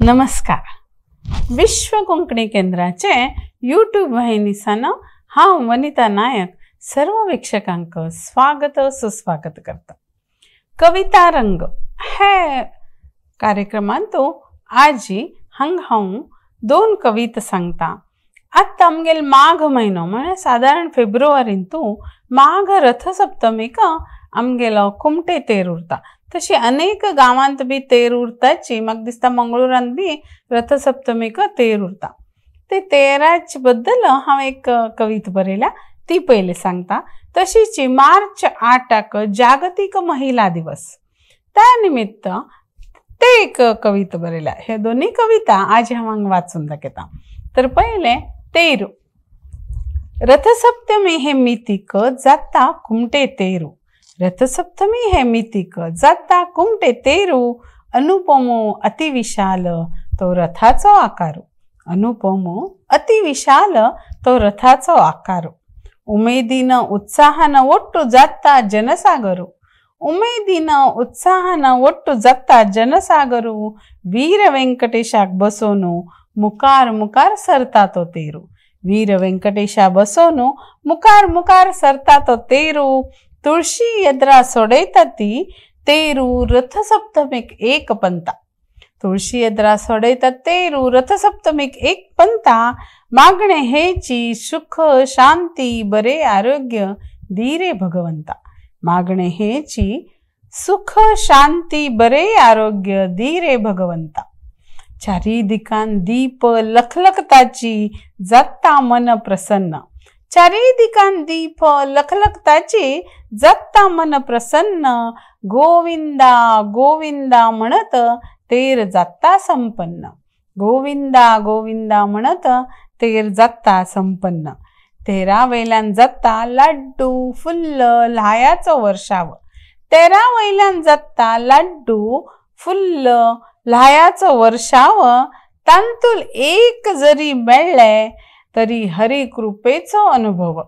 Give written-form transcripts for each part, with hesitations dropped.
नमस्कार. विश्व कोंकणी केंद्राचे यूट्यूब वाहिनीसान हांव वनिता नायक सर्व वीक्षकांक स्वागत सुस्वागत करता. कविता रंग हे कार्यक्रमांत आजी हांग हांव दोन कविता सांगता. आत्तां आमगेल माघ म्हयनो म्हळ्यार सादारण फेब्रुवारींतू माघ रथसप्तमीक आमगेलो कुमटे तेर उरता. तशी अनेक गांवांत बी तेर उरताची. म्हाका दिसता मंगळुरांत बी रथसप्तमीक तेर उरता. ते तेराच बद्दल हांव एक कविता बरयल्या ती पयलीं सांगता. तशीच मार्च 8 जागतीक महिला दिवस त्या निमित्त ते एक कविता बरयल्या. हे दोन्ही कविता आज हांव वाचून दाखयता. तर पयलें तेरू. रथसप्तमी हे मितीक जाता कुमटे तेरू. रथसप्तमी हे मितीक जाता कुमटे तेरू. अनुपमो अतिविशाल तो रथाचो आकारू. अनुपमो अतिविशाल तो रथाचो आकारू. उमेदीन उत्साहान ಒಟ್ಟು जाता जनसागरू. उमेदीन उत्साहान ಒಟ್ಟು जाता जनसागरू. वीर वेंकटेशाक बसोवनु मुखार मुखार सरता तो तेरू. वीर वेंकटेशा बसोवनु मुखार मुखार सरता तो तेरू. तुळशी येद्रा सोडयता ती तेरू रथसप्तमीक एक पंता. तुळशी येद्रा सोडयता तेरू रथसप्तमीक एक पंता. मागणे हेची सुख शांती बरे आरोग्य दी रे भगवंता. मागणे हेची सुख शांती बरे आरोग्य दी रे भगवंता. चारी दिकान दीप लखलखताची जाता मन प्रसन्न. चारी दिकान दीप लखलखताची जाता मन प्रसन्न. गोविंदा गोविंदा म्हणत तेर जाता संपन्न. गोविंदा गोविंदा म्हणत तेर जाता संपन्न. तेरा वयल्यान जाता लाड्डू फुल्ल ल्हायाचो वर्षाव. तेरा वयल्यान जाता लाड्डू फुल्ल ल्हायाचो वर्षाव. तांतूल एक जरी मेळ्ळे तरी हरी कृपेचो अनुभव.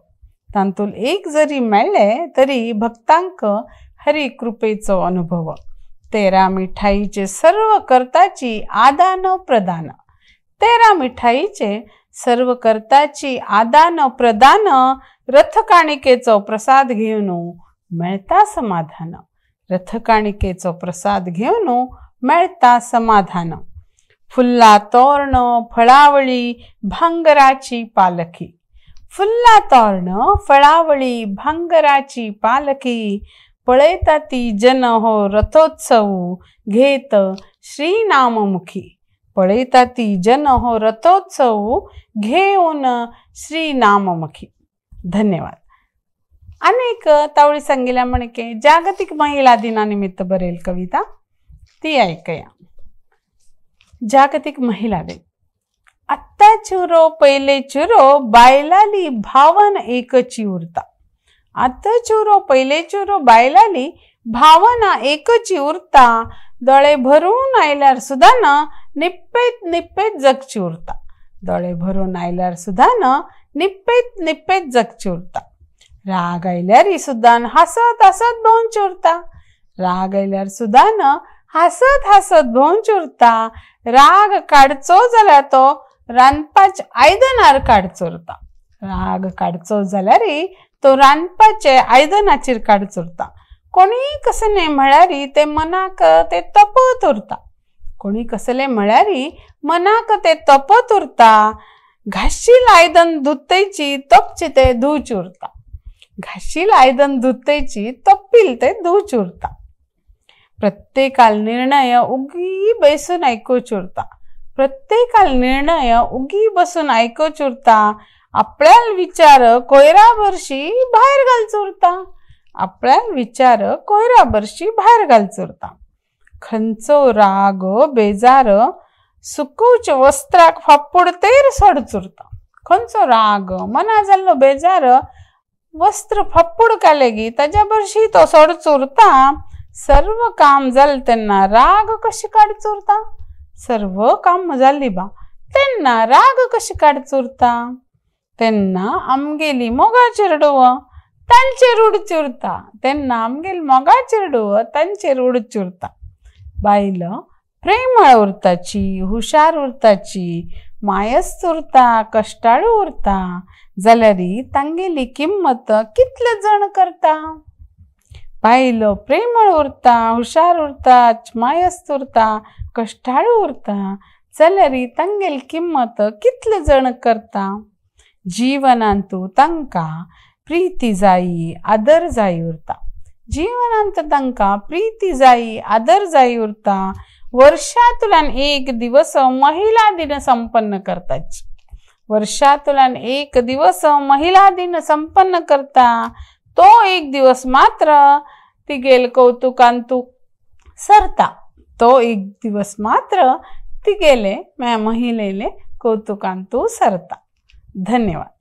तांतूल एक जरी मेळ्ळे तरी भक्तांक हरी कृपेचो अनुभव. तेरा मिठाईचे सर्व करताची आदान प्रदान. तेरा मिठाईचे सर्व करताची आदान प्रदान. रथकाणिकेचो प्रसाद घेवन मेळता समाधान. रथकाणिकेचो प्रसाद घेवन मेळता समाधान. फुल्ला तोरण फळावळी भांगराची पालखी. फुल्ला तोरण फळावळी भांगराची पालखी. पळयता ती जन हो रथोत्सव घेत श्रीनाममुखी. पळयता ती जन हो रथोत्सव घेऊन श्रीनाममुखी. धन्यवाद. अनेक तावळी सांगितल्या म्हणके जागतिक महिला दिनानिमित्त बरेल कविता ती ऐकया. जागतिक महिला दिन. आत्ता चुरो पयले चुरो बायलाली भावन एकची उरता. आत्ता चुरो पयले चुरो बायलाली भावना एकची उरता. दोळे भरून आयल्यार सुद्दां न निप्पेत निप्पेत जगची उरता. दोळे भरून आयल्यार सुद्दां न निप्पेत निप्पेत जगची उरता. राग आयल्यारय सुद्दां हांसत हांसत भोंवची उरता. राग आयल्यार सुद्दां न हांसत हांसत भोंवची उरता. राग काडचो जाल्यार तो रांदपाच्या आयदनार काडचो उरता. राग काडचो जाल्यारय तो रांदपाचे आयदनाचेर काडचो उरता. कोणीय कसलें म्हळ्यारय ते मनाक ते तपत उरता. कोणी कसलें म्हळ्यारय मनाक ते तपत उरता. घाशील आयदन धुतयची तपचे ते धुवचे उरता. घाशील आयदन धुतयची तपील ते धुवचे उरता. प्रत्येकाल निर्णय उगी बसून आयकुचे उरता. प्रत्येकाल निर्णय उगी बसून आयकुचे उरता. आपल्याल विचार कोयरा भरशी भायर घालचो उरता. आपल्याल विचार कोयरा भरशी भायर घालचो उरता. खंयचो राग बेजार सुकूच वस्त्राक फापूड तेर सोडचो उरता. खंयचो राग मना जाल्लो बेजार वस्त्र फापूड कालेगी ताज्या भरशी तो सोडचो उरता. सर्व काम जालें तेन्ना राग कशी काडचो उरता. सर्व काम जाल्ली बा तेन्ना राग कशी काडचो उरता. तेन्ना आमगेली मोगा चेरडुव तांचेर उडची उरता. तेन्ना आमगेली मोगा चेरडुव तांचेर उडची उरता. बायल प्रेमळ उरताची, हुशार उरताची, मायस्त उरता, कश्टाळू उरता जाल्यार तांगेली किंमत कितले जण करता. बायलो प्रेमळ उरता, हुशार उरता, मायस्त उरता, कश्टाळू उरता जाल्यार तांगेली किंमत कितले जण करता. जीवनांतू तांकां प्रीती जायी, आदर जायी उरता. जीवनांत तांकां प्रीती जायी, आदर जायी उरता. वर्षांतल्यान एक दिवस महिला दिन संपन्न करतात. वर्षांतल्यान एक दिवस महिला दिन संपन्न करता. तो एक दिवस मात्र तिगेल कौतुकांतू सरता. तो एक दिवस मात्र तिगेले महिलेले कौतुकांतू सरता. धन्यवाद.